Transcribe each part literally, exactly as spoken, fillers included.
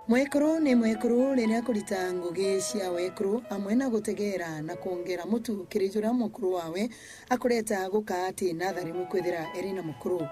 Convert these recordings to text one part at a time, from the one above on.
Mwekuru ni mwekuru riria akurita ngugi cia wekuru amwe na gutegeera na kwongera mutu kiri juria mukuru wawe akureta gukaa ati nathari mwe kwithira eri na mukuru.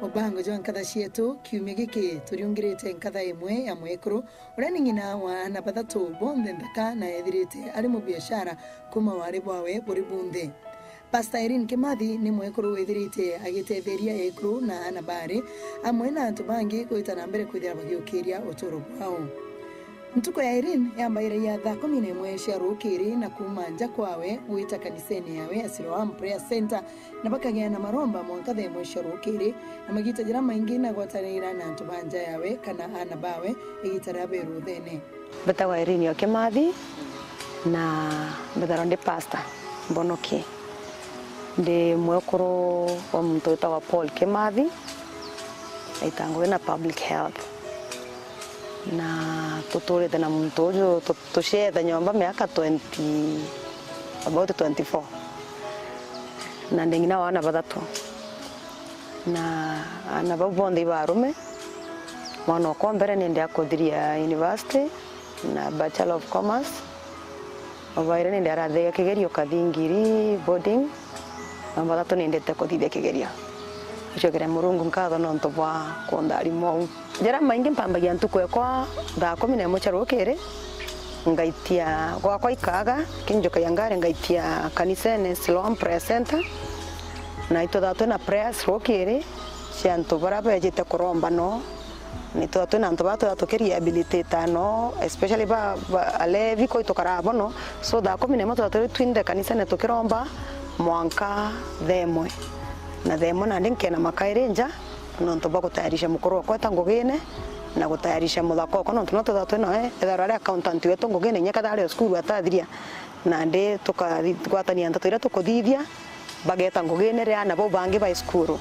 Mubango jwa nkatha cietu kiumia giki turiungirite nkatha imwe ya mwekuru uria ni ng'ina wa aana bathatu bonthe nthaka na ethirite ari mubiashara kuuma wari bwawe buri bunthe. Pastor Irene Kimathi ni mwekuru withirite agitetheria ekuru na aana baari amwe na antu bangi gwita na mbere kwithira bagiukiria uturo bwao. Ntuku ya Irene yambairagia thaa kumi na imwe cia rukiri na kuuma nja kwawe gwita kanisene yawe ya Siloam Prayer Center, na bakagia na maromba mwanka thaa imwe cia rukiri, na magita jaria maingi na gwatanira na antu ba nja yawe kana aana bawe igita ria be ruthene. Mbetagwa Irene Okimathi na mbetharwa ndi pastor Mbonoki. Ndi mwekuru wa muntu witagwa Paul Kimathi, aitangwa na public health. Na tuturite na muntu uju tu-, tuciete nyomba miaka twenty, about twenty-four. Na ndi ng'ina wa aana bathatu. Na aana bau bonthe ibarume. Mwana okwa mbere nindi akuthiria university na Bachelor of Commerce. Obaire nindi arathiaga kigerio Kathingiri boarding. Na bathatu nindite kuthithia kigerio. Gucokera Murungu nkatho nontu bwa kuntharima uu. Jaria maingi mpambagia ntuku ekwa thaa kumi na imwe cia rukiri, ngaitia gwakwa ikaga, kinjukagia ngari ngaitia kanisene Siloam Prayer Center, na itwethaga twina prayers rukiri cia antu baria bejite kuromba no, na itwethaga twina antu baria twethaga tukirehabilitate no, especially ba, ba alevi koi tukaraa bono, so thaa kumi na imwe twethaga turi twinthe kanisene tukiromba mwanka thaa imwe, na thaa imwe nandi nkena makairi nja, nontu bwa gutayarisha mukuru okwa eta ngugine na gutayarisha muthaka okwa, nontu no twethagwa twi nawe, ethagirwa ari accountant wetu ngugine, inya kethagwa ari o cukuru atathiria, nandi tukagwatania nteto iria tukuthithia, bageta ngugine ria aana bau bangi bai cukuru.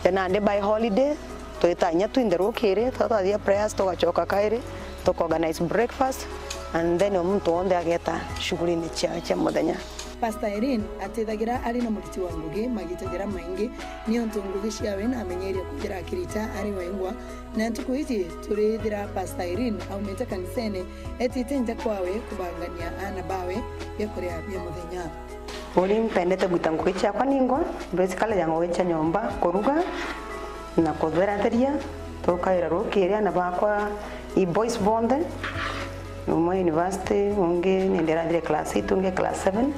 Then nandi bai holiday, twita inya twinthe rukiri, twethagwa twathithia prayers, tugacoka kairi, tukaorganize breakfast, and then o muntu wonthe ageta shughulini ciawe cia muthenya. Pastor Irene atethagira ari na muriti wa ngugi magita jaria maingi, niontu ngugi ciawe na amenyeria kwithira akirita ari wengwa, na ntuku iji turithira Pastor Irene aumite kanisene etite nja kwawe kubangania aana bawe biakuria bia muthenya. Uri mpendete gwita ngugi ciakwa ningwa, basically ya ngugi cia nyomba, kuruga na kutheratheria, tukaira rukiri aana bakwa i boys bonthe, umwe university, ungi nindi arathire class eight, ungi class seven,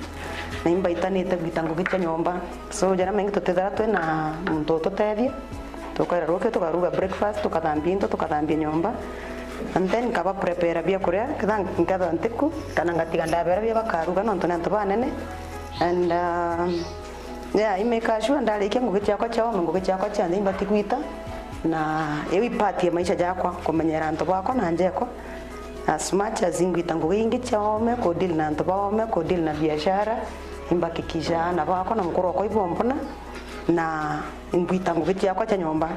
na imbaitanite gwita ngugi cia nyomba. So, jaria maingi tutithira twina muntu ututethia, tukaira rukiri, tukaruga breakfast, tukathambia into, tukathambia nyomba, and then nkaba prepare biakuria, ketha nkethwa ntiku, kana ngatiga ndabera bia bakaruga, nontu ni antu banene, and, um, Yeah, I make sure ndarikia ngugi ciakwa cia ome, ngugi ciakwa cia nthi imbati gwita, na iu i part ya maisha jakwa, kumenyera antu bakwa na njekwa. As much as ingwita ngugi ingi cia ome, ku deal na antu ba ome, ku deal na biashara, imbakikisha aana bakwa na mukuru okwa ibombona, na ingwita ngugi ciakwa cia nyomba.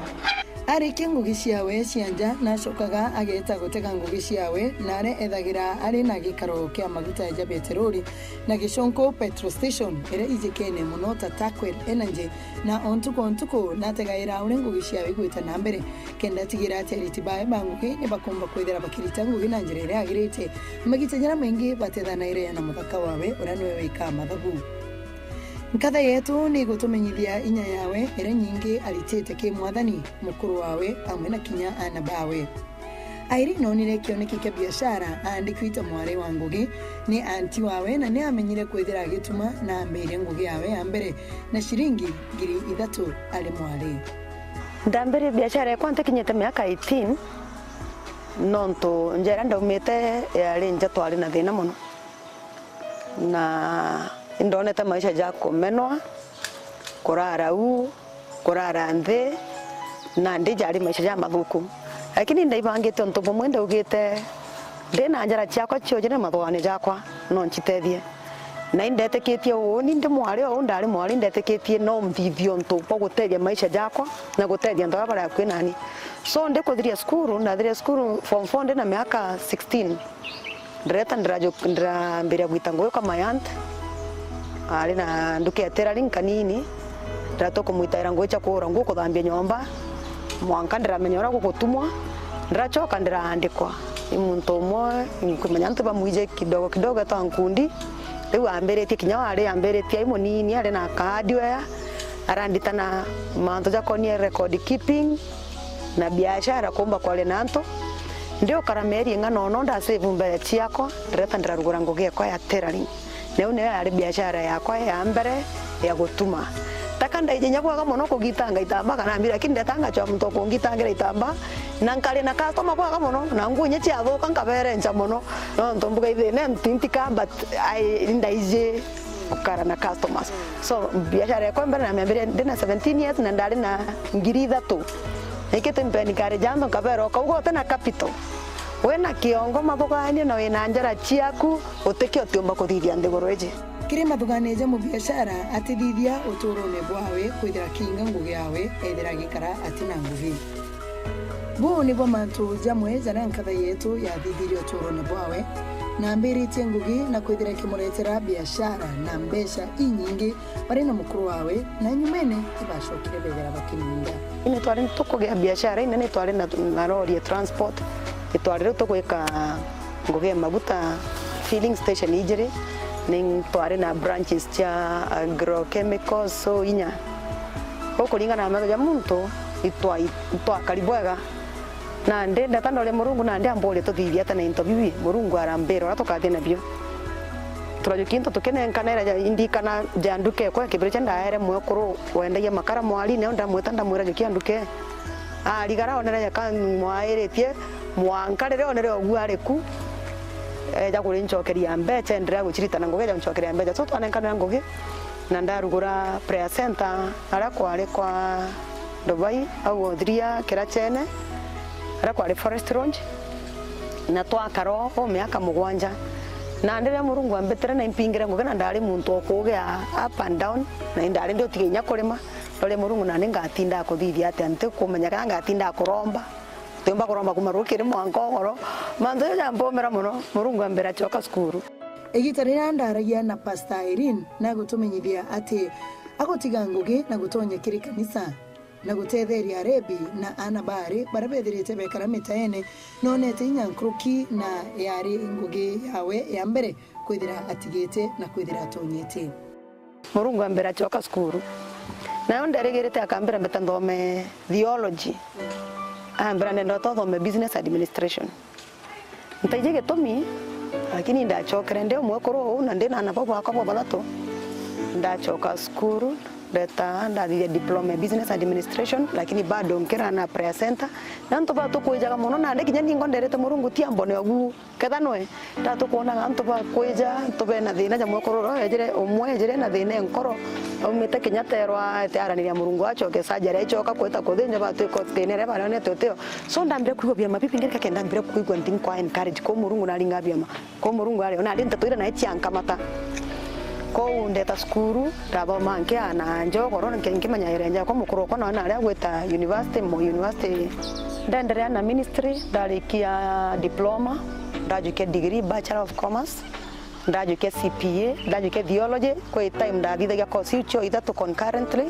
Arikia ngugi ciawe cia nja, nacokaga ageeta gutega ngugi ciawe, na aria ethagira ari na gikaro kia maguta ja beteroli na Gichonko Petrol Station, iria ijikene mono ta Takwel Energy, na o ntuku o ntuku nategaira uria ngugi ciawe igwita na mbere, kenda atigira ati ariti bawe ba ngugi ni bakomba kwithira bakirita ngugi na njira iria yagirite. Magita jaria maingi batethanaire na muthaka wawe, uria niwe wikaa mathabu. Nkatha yetu ni gutumenyithia inya yawe iria nyingi aritite ki Mwathani, mukuru wawe, amwe na kinya aana bawe. Irene onire kioneki kia biashara aandikite mwari wa ngugi ni anti wawe, na ni amenyire kwithira agituma na ambiria ngugi yawe ya mbere na ciringi ngiri ithatu ari mwari. Ndambirie biashara yakwa ntikinyite miaka eighteen, nontu nja iria ndaumite yari nja twari na thina mono. Na indonete maisha ja kumenwa, kurara uu, kurara nthi, na ndi jari maisha jamathuku. Lakini ndaibangite untu bumwe, ndaugite, ndi na njara ciakwa ciojene mathuganio jakwa, no ncitethie. Na indetikitie uuni ndi mwari ou, ndari mwari, indetikitie no nthithie untu bwa gutethia maisha jakwa na gutethia antu baria bari akui nani. So, ndikuthiria cukuru, ndathiria cukuru form four ndi na miaka sixteen. Ndireta ndirajo-, ndirambiria gwita ngugi kwa my aunt. Ari na nduka ya tailoring kanini. Ndiratua kumwitaira ngugi cia kuura nguo, kuthambia nyomba. Mwanka ndiramenya uria gugutumwa. Ndiracoka ndiraandikwa. Ni muntu umwe nkumenya antu bamwije kidogo kidogo etwa Nkundi. Riu ambiritie kinya wari ambiritie ai munini, ari na ka hardware, arandita na mantu jakonie record keeping na biashara, kumba kwaria na antu. Ndiukara mieri ing'ana uno ndasave mbeca ciakwa, ndireta ndirarugura ngugi ekwa ya tailoring. Neu niyo yari biashara yakwa ya mbere ya gutuma. Taka ndaiji inya bwega mono kugitanga itambaa kana mbira, lakini ndetanga chwa muntu wa kungitangira itambaa, na nkari na customer bwega mono, na nguo inya ciathuka nkaberencha mono, nontu mbuga ithina ntintika, but ai, ndaiji gukara na customers. So, biashara yakwa mbere namiambirie ndina seventeen years na ndari na ngiri ithatu. Nikite mpe encourage antu nkabera, ukauga utina capital, wina kiongo mathugania na wina njara ciaku, utikio utiumba kuthithia nthiguru iji. Kiri mathuganio ja mubiashara atithithia uturone bwawe kwithira kinga ngugi yawe ethira agikara atina ngugi. Buu nibo mantu jamwe jaria nkatha yetu yathithirie uturone bwawe, na ambiritie ngugi na kwithira ikimuretera biashara na mbeca inyingi bari na mukuru wawe, na nyumene ibacokire bethira bakininda. Ni twari tukugia biashara inene, ni twari na, na lori ya transport, ni twari riu tugwika ngugi ya maguta filling station ijiri, ni twari na branches cia agrochemicals, so inya. Ukuringana na metho ja muntu, itwa-, itwakari bwega. Nandi ndeta ndore Murungu, nandi amburie tuthithie ata na into bibi, Murungu arambira uria tukathie nabio. Turajukia into tukinenkana, ira ja, indikana ja nduka ekwa, kibiri kia ndaere mwekuru wendagia makara mwarine, ndamwita ndamwira jukia nduka. Arigara onere jaka mwairitie, mwanka riria onere ogu ari ku, eja kurincokeria mbeca, enderea guciritana ngugi eja guncokeria mbeca. So twanenkanira ngugi, na ndarugura prayer center aria kwari kwa Dubai, au Othiria Kirachene, aria kwari Forest Lounge, na twakara o miaka mugwanja. Nandi riria Murungu ambitire na impingire ngugi, na ndari muntu o kugia up and down, na indari ndi utiga inya kurima, ndore Murungu nandi ngatinda kuthithia atia, ntikumenya kana ngatinda kuromba. Tiumba kuromba kuma rukiri mwanka ugoro. Mantu jau jampumira mono, Murungu ambira, "Coka cukuru." Igita riria ndaragia na Pastor Irene, nagutumenyithia ati agutiga ngugi na gutonya kiri kanisa na gutetheria arebi na aana baari baria bethirite bekara mitaene, nonete inya nkuruki na yari ngugi yawe ya mbere kwithira atigite na kwithira atonyete. Murungu ambira, "Coka cukuru." Nayo nderigirite akambira mbeta nthome theology. Ambira, "Ndenda uta uthome business administration." Ntaiji gitumi, lakini ndacokere ndi umwekuru uu na ndi na aana bau bakwa bo bathatu. Ndacoka cukuru, ndeta ndathithia diploma ya business administration, lakini bado nkira na prayer center. Na antu ba tukwijaga mono, nandi kinya ningo nderite Murungu ti ambone ogu. Ketha nwe, nda tukwonaga antu ba kwija, antu bena thina ja mwekuru uria ejire, umwe ejire na thina e nkoro, aumite kinya terwa ete araniria Murungu acoke surgery, aicoka kwita kuthinjwa batwika thina iria barionete utio. So ndambire kwigua biama bibingi, rika kenda mbire kwigua ntinkwa encourage, ko Murungu naringa biama, ko Murungu ari, ona ndi nteto iria nae ciankamata. Kou ndeta cukuru, ndathoma nkia na njogoro, nki-, nkimenya irenja kwa mukuru okwa nawe nari agwita university, mo university. Ndenderea na ministry, ndarikia diploma, ndajukia degree, Bachelor of Commerce, ndajukia C P A, ndajukia theology, kwi time ndathithagia course iu cio ithatu concurrently,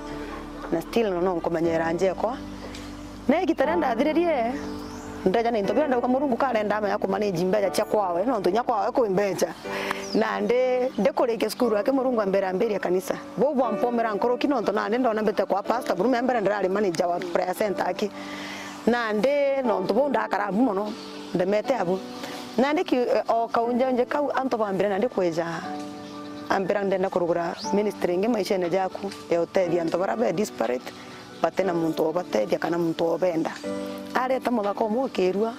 na still no, no nkumenyera njekwa. Na igita riria ndathiririe, ndeja na into biria ndauga Murungu karenda amenya kumanage mbeca cia kwawe, nontu inya kwawe kwi mbeca. Nandi ndikurikia cukuru aki Murungu ambira ambiria kanisa. Buu bwampumira nkuruki nontu nandi ndona mbite kwa pastor, buru mea mbere ndirari manager wa prayer center aki. Nandi nontu buu ndakara abu mono, ndemete abu. Nandi ki, o kaunjaunje kau antu bambire nandi kwija, ambira ndenda kurugura ministry ingi maishene jaku ya utethia antu baria be disparate. Batina muntu obatethia kana muntu obenda. Areta muthaka umwe ukirua,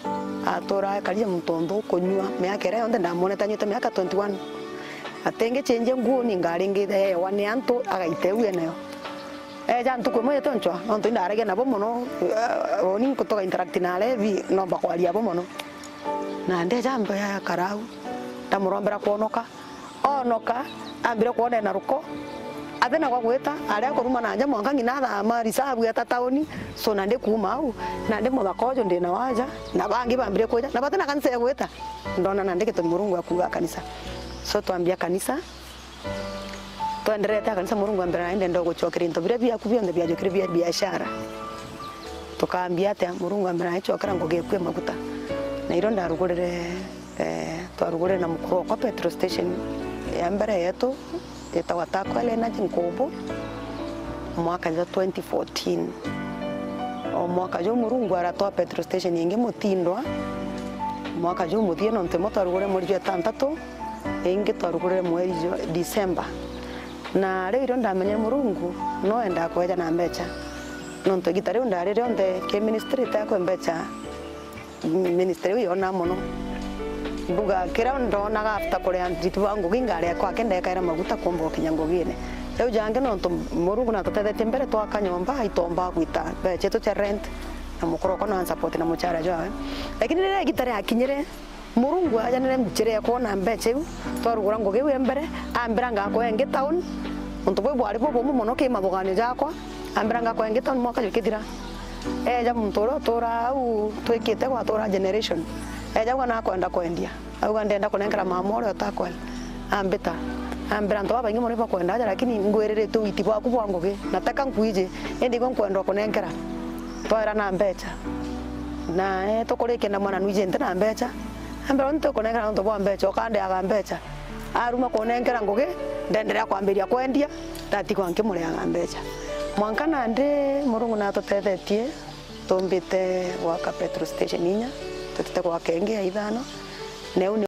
atura akarire muntu o nthu kunyua miaka iria yonthe ndamwonete anyuite miaka twenty-one. Atingichenjia nguo ni ngaringitha ewa ni antu agaite u enayo. Eja ntuku imwe yete nchwa, nontu indaragia nabo mono, eh, uni nkutoga interact na alevi, nomba kwaria abo mono. Na ndeja mbe akarau, ndamurombera kwonoka. Onoka, ambire kwona ena ruko. Athina gwa gwita, aria kuruma na nja mwanka ng'ina athama risabu eta tauni. So, nandi kuuma au, nandi muthaka uju ndina waja, na bangi bambire kwija, na batina kanisa ya gwita. Ndona nandi gitumi Murungu akuuga kanisa. So, twambia kanisa, twenderete a kanisa, Murungu ambira, "Nandi ndenda ugucokeria into biria biaku bionthe biajukire bia biashara." Tukambia atia? Murungu ambira, "Nandi cokera ngugi eku e maguta." Na irio ndarugurire, eh, twarugurire na mukuru okwa petrol station ya mbere yetu, yetagwa Takwel Energy Nkubu, mwaka jwa twenty fourteen. O mwaka juu Murungu aratwaa petrol station ingi Mutindwa, mwaka juu muthia, nontu imwe twarugurire mweri jwa itantatu, ingi twarugurire mweri jwa December. Na riu irio ndamenyere Murungu no endaa kweja na mbecha, nontu igita riu ndari rionthe ki ministry itekwe mbecha, ministry iu yonaa mono. Mbuga kiria ndonaga after kuria nditi bwa ngugi, ngaria kwake ndekaira maguta kumba gukinya ngugine. Riu jangi nontu Murungu natutethetie mbere twaka nyomba, itombaa gwita mbecha cietu cia rent, na mukuru okwa no ansupport na muchara jwawe. Lakini riria igita riakinyire, Murungu ajanire njira ya kwona mbecha iu, twarugura ngugi iu ya mbere, ambira ngakwa ingi town, untu buu bwari bubumu mono ki mathuganio jakwa, ambira ngakwa ingi town mwaka jukithira. Eja muntu uria uturaa au twikite gwatura generation, eja auga nakwenda kwendia, auga ndenda kunenkera mama uria utakwa, ambita, ambira antu babaingi mono ibakwenda aja, lakini ngwiriritue witi bwaku bwa ngugi, na teka nkwiji, indi igwe nkwendwa kunenkera, twaira na mbecha. Na, eh, tukurikia na mwana nwiji nti na mbecha. Ambira, "Nti kunenkera nontu bwa mbecha, ukandeaga mbecha." Aruma kunenkera ngugi, ndenderea kwambiria kwendia, ndatigwa nkimureaga mbecha. Mwanka nandi Murungu natutethetie, tumbite gwaka petrol station inya, tutite gwaka ingi ya ithano. Na iu ni